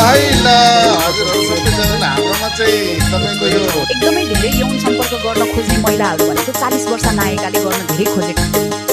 है ल हजुरहरू सबैजना हाम्रोमा चाहिँ तपाईँको यो एकदमै धेरै यौन सम्पर्क गर्न खोज्ने महिलाहरू भनेको 40 वर्ष नायिकाले गर्न धेरै खोजेको